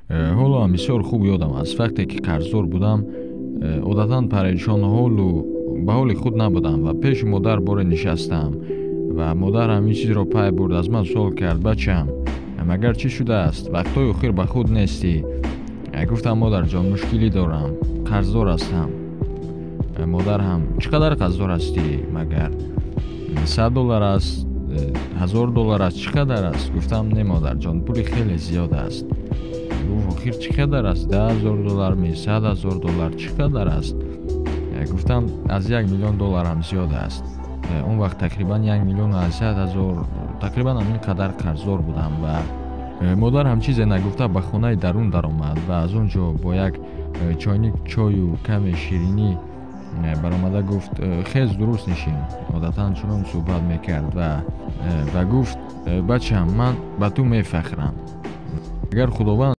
Ҳоло ҳам бисёр хуб ёдам аст, вақте ки қарздор будам, одатан парешонҳолу ба ҳоли худ набудам ва пеши модар боре нишастам ва модар ҳам ин чизро пай бурд, аз ман суол кард: «Бачам, магар чӣ шудааст? Вақтҳои охир ба худ нестӣ». Гуфтам: «Модарҷон, мушкилӣ дорам, қарздор ҳастам». Модар ҳам: «Чӣ қадар қарздор ҳастӣ? Магар $100 аст, $1000 аст, чӣ қадар аст?» Гуфтам: «Не, модарҷон, пули хеле зиёд аст». Гуфт: «Охир чӣ қадар аст? $10,000 ми, $100,000, чӣ қадар аст?» Гуфтам: «Аз $1 миллион ҳам зиёд аст». Он вақт тақрибан 1 800 000, тақрибан ҳамин қадар қарздор будам ва модар ҳам чизе нагуфта ба хонаи дарун даромад ва аз он ҷо бо як чойник чою каме ширинӣ баромада гуфт: «Хез, дуруст нишин». Одатан чунон суҳбат мекард ва гуфт: «Бачам, ман ба ту мефахрам, агар Худованд